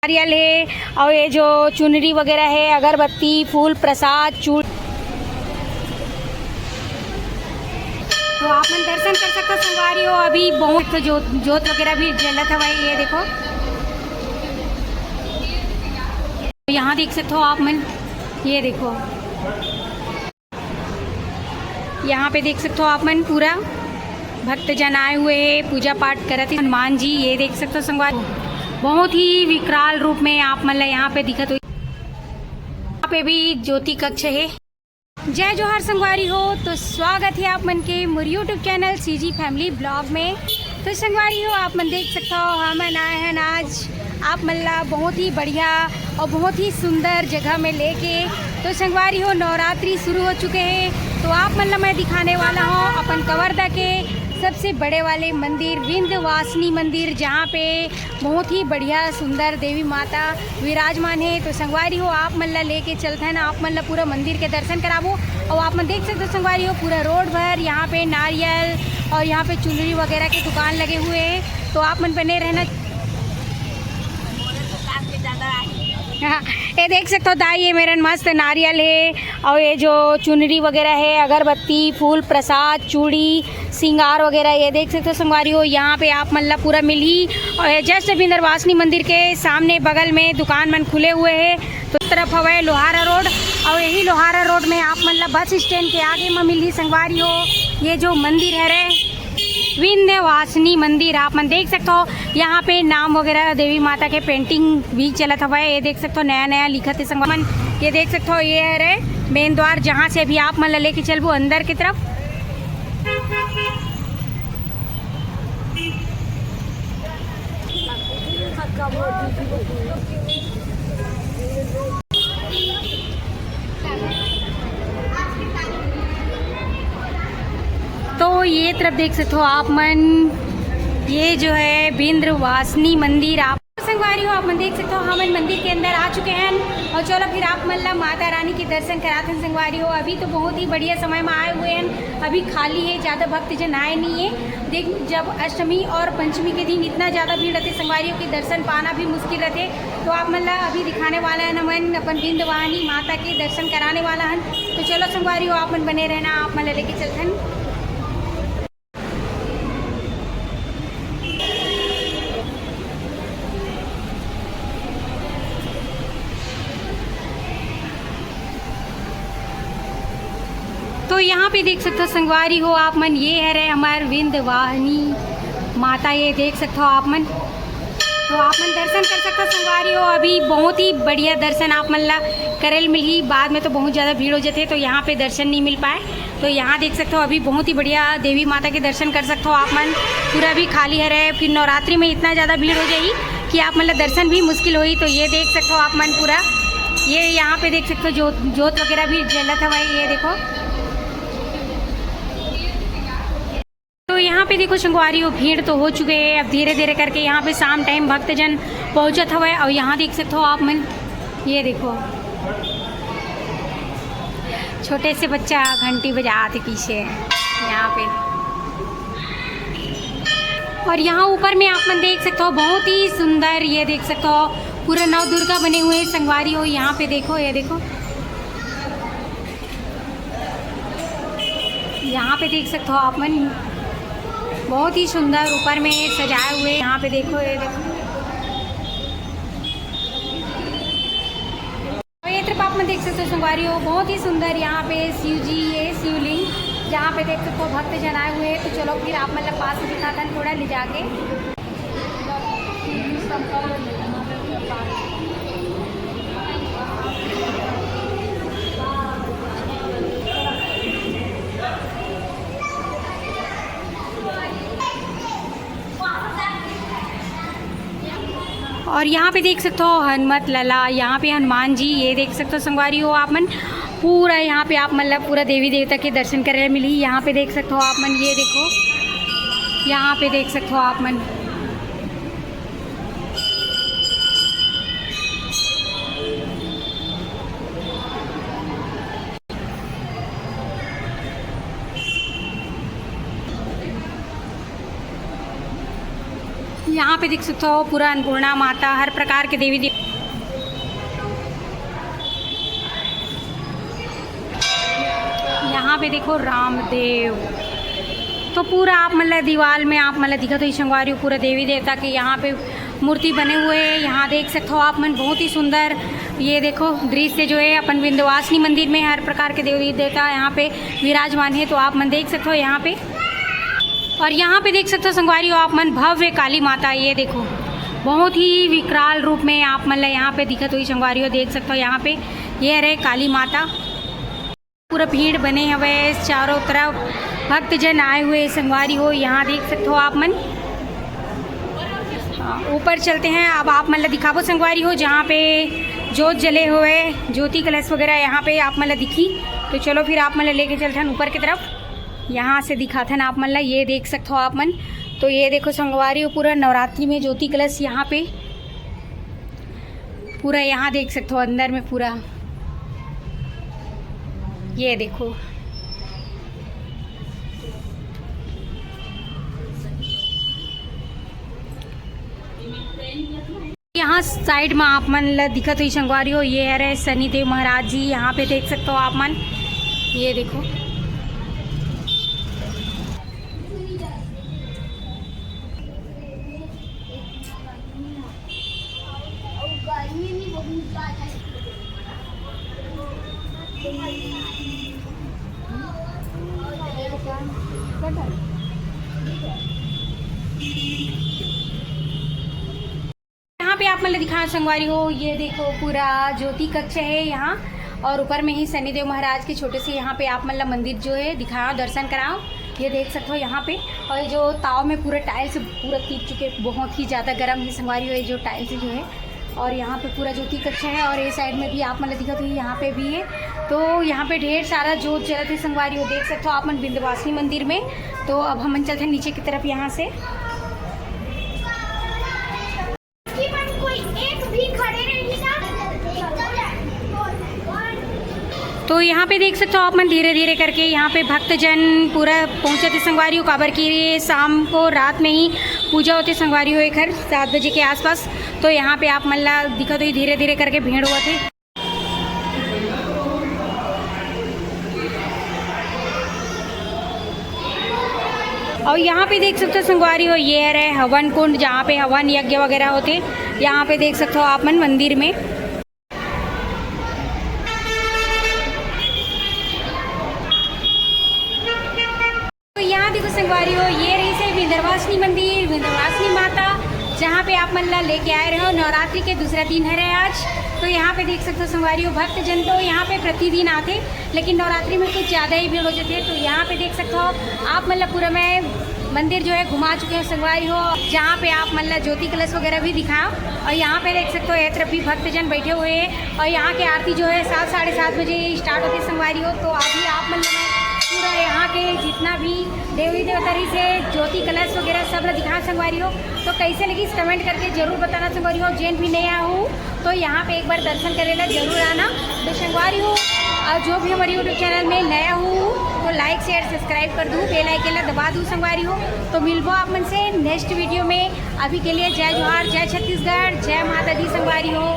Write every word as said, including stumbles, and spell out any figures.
नारियल हे, और ये जो चुनरी वगैरह है, अगरबत्ती, फूल, प्रसाद, चूड़, तो आप मन दर्शन कर सकते हो संगवारी हो। अभी बहुत तो जोत, जोत वगैरह भी जलत हवय। ये देखो, यहाँ देख सकते हो आप मन, ये देखो, यहाँ पे देख सकते हो आप मन, पूरा भक्तजन आए हुए हैं, पूजा पाठ करत हे हनुमान जी। ये देख सकते हो संगवारी, बहुत ही विकराल रूप में आप मन ला यहाँ पे दिखत होही। यहाँ पे भी ज्योति कक्ष है। जय जोहार संगवारी हो, तो स्वागत है आप मन के मोर YouTube channel CG family blog में। तो संगवारी हो, आप मन देख सकते हो, हमन आए हैं आज आप मन ला बहुत ही बढ़िया और बहुत ही सुंदर जगह में लेके। तो संगवारी हो, नवरात्रि शुरू हो चुके हैं, तो आप मन ला मैं दिखाने वाला हूँ अपन कवर्धा के सबसे बड़े वाले मंदिर, विंध्यवासिनी मंदिर, जहाँ पे बहुत ही बढ़िया सुंदर देवी माता विराजमान है। तो संगवारी हो, आप मन ला लेके चलथन, आप मन ला पूरा मंदिर के दर्शन कराबो। और आप मन देख सकते हो संगवारी हो, पूरा रोड भर यहाँ पे नारियल और यहाँ पे चुनरी वगैरह के दुकान लगे हुए हैं, तो आप मन बने रहना। हाँ, ये देख सकते हो दाई, ये मेरन मस्त नारियल है, और ये जो चुनरी वगैरह है, अगरबत्ती, फूल, प्रसाद, चूड़ी, सिंगार वगैरह, ये देख सकते हो संगवारी हो, यहाँ पे आप मन ला पूरा मिलही। और ये जस्ट विंध्यवासिनी मंदिर के सामने बगल में दुकान मन खुले हुए हैं। तो तरफ हवय लोहारा रोड, और यही लोहारा रोड में आप मन ला बस स्टैंड के आगे में मिलही संगवारी हो, ये जो मंदिर है रे, विंध्यवासिनी मंदिर आप मन देख सकते हो। यहाँ पे नाम वगैरह देवी माता के पेंटिंग भी चलत हवय। ये देख सकते हो, नया नया लिखत हे संगवारी मन। ये देख सकते हो, ये हरे मेन द्वार, जहाँ से अभी आप मन ला लेके चलबो अंदर की तरफ। तो ये तरफ देख सकते हो आप मन, ये जो है विंध्यवासिनी मंदिर। आप संगवारी हो, आप मन देख सकते हो, हमन मंदिर के अंदर आ चुके हैं। और चलो फिर आप मन ला माता रानी के दर्शन कराथन संगवारी हो। अभी तो बहुत ही बढ़िया समय में आए हुए हैं, अभी खाली है, ज़्यादा भक्तजन आए नहीं है। देख, जब अष्टमी और पंचमी के दिन इतना ज़्यादा भीड़ रहते संगवारी हो कि दर्शन पाना भी मुश्किल रहते। तो आप मन ला अभी दिखाने वाला है हमन अपन विंध्यवासिनी माता के दर्शन कराने वाला हन। तो चलो संगवारी हो, आप मन बने रहना, आप मन ला लेके चलथन। तो यहाँ पे देख सकते हो संगवारी हो आप मन, ये हरे हमार विंध्यवासिनी माता, ये देख सकते हो आप मन। तो आप मन दर्शन कर सकते हो संगवारी हो, अभी बहुत ही बढ़िया दर्शन आप मन ला करे ल मिलही। बाद में तो बहुत ज़्यादा भीड़ हो जाते, तो यहाँ पे दर्शन नहीं मिल पाए। तो यहाँ देख सकते हो, अभी बहुत ही बढ़िया देवी माता के दर्शन कर सकते हो आप मन। पूरा भी खाली हरे, फिर नवरात्रि में इतना ज़्यादा भीड़ हो जाही कि आप मन ला दर्शन भी मुश्किल होही। तो ये देख सकते हो आप मन पूरा, ये यहाँ पे देख सकते हो, जोत, जोत वगैरह भी जलत हवय। ये देखो, तो यहाँ पे देखो संगवारी हो, भीड़ तो हो चुके हैं। अब धीरे धीरे करके यहाँ पे शाम टाइम भक्तजन पहुँचत हवय। और यहाँ देख सकते हो आप मन, ये देखो, छोटे से बच्चा घंटी बजात हे पीछे यहाँ पे। और यहाँ ऊपर में आप मन देख सकते हो, बहुत ही सुंदर, ये देख सकते हो, पूरा नव दुर्गा बने हुए हैं संगवारी हो। यहाँ पे देखो, ये देखो, यहाँ पे देख सकते हो आप मन, बहुत ही सुंदर ऊपर में सजाए हुए। यहाँ पे देखो, ये देखो, और ये तरफ आप मन देख सकते हो संगवारी हो, बहुत ही सुंदर यहाँ पे शिव जी, ये शिवलिंग, जहाँ पे देख सकते हो भक्त जन आए हुए हैं। तो चलो फिर आप मन ला पास से दिखाता हूँ थोड़ा ले जाके। और यहाँ पे देख सकते हो हनुमत लला, यहाँ पे हनुमान जी, ये देख सकते हो संगवारी हो आप मन, पूरा यहाँ पे आप मतलब पूरा देवी देवता के दर्शन करे मिली। यहाँ पे देख सकते हो आप मन, ये देखो, यहाँ पे देख सकते हो आप मन। यहाँ पे देख सकते हो पूरा अन्नपूर्णा माता, हर प्रकार के देवी देव-, यहाँ पे देखो रामदेव। तो पूरा आप मन ला दीवाल में आप मन ला दिखत होही संगवारी हो, पूरा देवी देवता के यहाँ पे मूर्ति बने हुए हैं। यहाँ देख सकते हो आप मन, बहुत ही सुंदर। ये देखो दृश्य जो है अपन विंध्यवासिनी मंदिर में, हर प्रकार के देवी देवता यहाँ पे विराजमान है। तो आप मन देख सकते हो यहाँ पे, और यहाँ पे देख सकते हो संगवारी हो आप मन भव्य काली माता। ये देखो बहुत ही विकराल रूप में आप मन ला यहाँ पे दिखत होही संगवारी हो, देख सकते हो यहाँ पे ये रहे काली माता। पूरा भीड़ बने हवे चारों तरफ, भक्तजन आए हुए संगवारी हो, यहाँ देख सकते हो आप मन। हाँ, ऊपर चलते हैं, अब आप मन ला दिखाबो संगवारी हो, जहाँ पे जोत जले हुए, ज्योति कलश वगैरह यहाँ पे आप मन ला दिखी। तो चलो फिर आप मन ला लेके चलथन ऊपर की तरफ, यहाँ से दिखाथन आप मन ला। ये देख सकते हो आप मन, तो ये देखो संगवारी हो, पूरा नवरात्रि में ज्योति कलश यहाँ पे पूरा, यहाँ देख सकते हो अंदर में पूरा, ये देखो। यहाँ साइड में आप मन ला दिखत होही संगवारी हो, ये हरे शनिदेव महाराज जी, यहाँ पे देख सकते हो आप मन, ये देखो। यहाँ पे आप मन ला दिखाओ संगवारी हो, ये देखो पूरा ज्योति कक्ष है यहाँ, और ऊपर में ही शनिदेव महाराज के छोटे से यहाँ पे आप मन ला मंदिर जो है दिखाओ, दर्शन कराओ। ये देख सकते हो यहाँ पे, और ये जो ताव में पूरा टाइल्स पूरा टिक चुके, बहुत ही ज़्यादा गर्म है संगवारी हो ये जो टाइल्स जो है। और यहाँ पे पूरा ज्योति कक्ष है, और ये साइड में भी आप मन ला दिखत होही, यहाँ पे भी है। तो यहाँ पे ढेर सारा जोत जलत है संगवारी हो, देख सकते हो आप मन विंध्यवासिनी मंदिर में। तो अब हमन चलते हैं नीचे की तरफ यहाँ से। कोई एक भी खड़े नहीं था। तो यहाँ पे देख सकते हो आप मन, धीरे धीरे करके यहाँ पे भक्तजन पूरा पहुँचत हे संगवारी हो, काबर कि शाम को, रात में ही पूजा होथे संगवारी हो, एकर सात बजे के आसपास। तो यहाँ पे आप मन ला दिखत होही, धीरे धीरे करके भीड़ होवत हे। और यहाँ पे देख सकते हो संगवारी हो, ये रहे हवन कुंड, जहाँ पे हवन यज्ञ वगैरह होथे। यहाँ पे देख सकते हो आप मन मंदिर में। तो यहाँ देखो संगवारी हो, ये रहिसे विंध्यवासिनी मंदिर, विंध्यवासिनी माता, जहाँ पे आप मन ला लेके आए रहे हो। नवरात्रि के दूसरा दिन हरे आज। तो यहाँ पे देख सकते हो संगवारी हो, भक्तजन तो यहाँ पे प्रतिदिन आथे, लेकिन नवरात्रि में कुछ ज़्यादा ही भीड़ हो जाती है। तो यहाँ पे देख सकते हो आप मन ला पूरा मैं मंदिर जो है घुमा चुके हैं संगवारी हो, जहाँ पे आप मन ला ज्योति कलश वगैरह भी दिखाओ। और यहाँ पे देख सकते हो, ये तरफ भी भक्तजन बैठे हुए हैं और यहाँ के आरती जो है सात, साढ़े सात बजे स्टार्ट होती है संगवारी हो। तो अभी आप मन ला मैं पूरा यहाँ के जितना भी देवी देवता रहिसे ज्योति कलश वगैरह सब ला दिखा संगवारी हो। तो कैसे लगिस कमेंट करके जरूर बताना संगवारी हो। जेन भी नया हो तो यहाँ पे एक बार दर्शन करे ला जरूर आना। तो संगवारी हो, और जो भी हमारे YouTube चैनल में नया हो तो लाइक, शेयर, सब्सक्राइब कर दू, बेल आइकन ला दबा दू संगवारी हो। तो मिलबो आप मन से नेक्स्ट वीडियो में। अभी के लिए जय जोहार, जय छत्तीसगढ़, जय माता दी संगवारी हो।